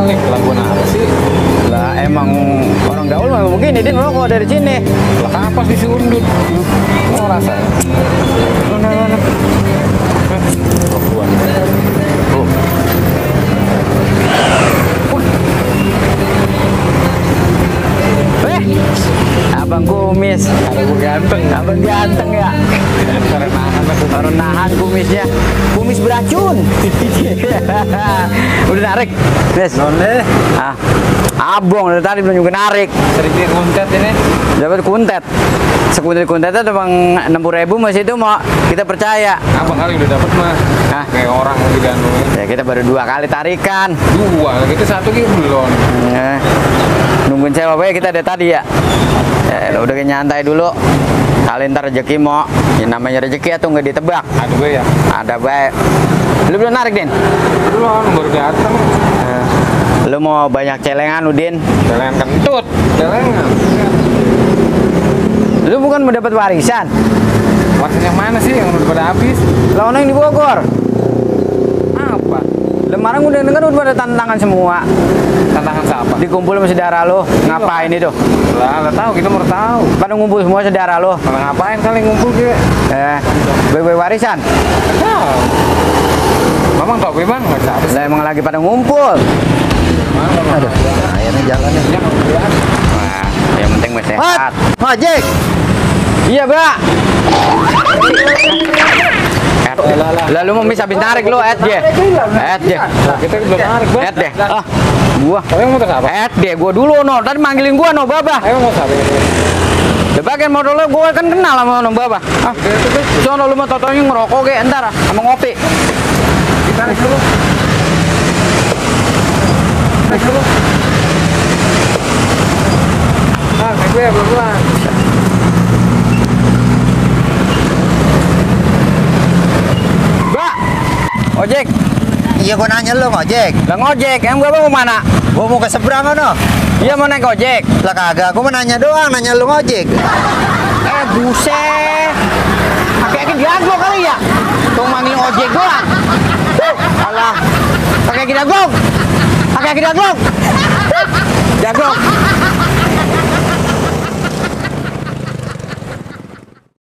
nih, kelakuan apa sih? Lah emang orang gaul memang begini, dia ngerokok dari sini. Lah kapas di undut. Mau rasanya? Mana? Kelakuan. Oh. Abang kumis. Abang ganteng. Abang ganteng ya. Orang nahan kumisnya. Kumis beracun. Udah narik. Yes. None. Abang dari tadi belum juga narik. Sedikit kuntet ini. Dapat kuntet. Sekuntet kuntetnya cuma 60.000 masih itu mau kita percaya. Abang kali udah dapat mah. Kayak orang digandungin. Ya kita baru 2 kali tarikan. 2, gitu 1 gitu belum. Nungguin sewa baik kita dari tadi ya. Udah kayak nyantai dulu. Kali ntar rezeki mau. Yang namanya rezeki atau nggak ditebak. Ada gue ya. Ada baik. Lu belum narik, Din? Belum, baru datang. Lu mau banyak celengan, Udin? Celengan kentut. Celengan. Lu bukan mau dapat warisan? Warisan yang mana sih yang udah pada habis? Lawan yang di Bogor. Apa? Lemarang udah denger udah pada tantangan semua. Tantangan siapa? Dikumpul sama saudara lo. Ngapain itu? Lah, nggak tahu, kita mau tahu. Pada ngumpul semua saudara lo. Malah ngapain kali ngumpul gitu? Bebe warisan. Tahu. Mamang tau gue bang, nggak siapa sih? Lah emang lagi pada ngumpul. Aduh, akhirnya jalan nih. Wah, yang penting masih sehat. Ojek. Iya, Bak. Lalu mau habis narik lo, dia. Dia. Kita belum narik, Bang. Deh. Gua. Yang motor siapa? Dia gua dulu no. Tadi manggilin gua no, Baba. Emang mau siapa? Udah bagian motor lo gua kan kenal sama no, Baba. Sono lu mau totonya ngerokok ge entar sama ngopi. Kita naik dulu. Naik dulu. Naik gue pelan-pelan. Mbak, ojek. Iya gua nanya lu ngojek. Lah ngojek, yang Bapak mau mana? Gua mau ke seberang no. Iya mau naik ojek. Lah kagak, gua mau nanya doang, nanya lu ngojek. Buset. Pakai diago kali ya? Tuh manggil ojek doang. Alah. Pakai diago. Pakai diago. Jago.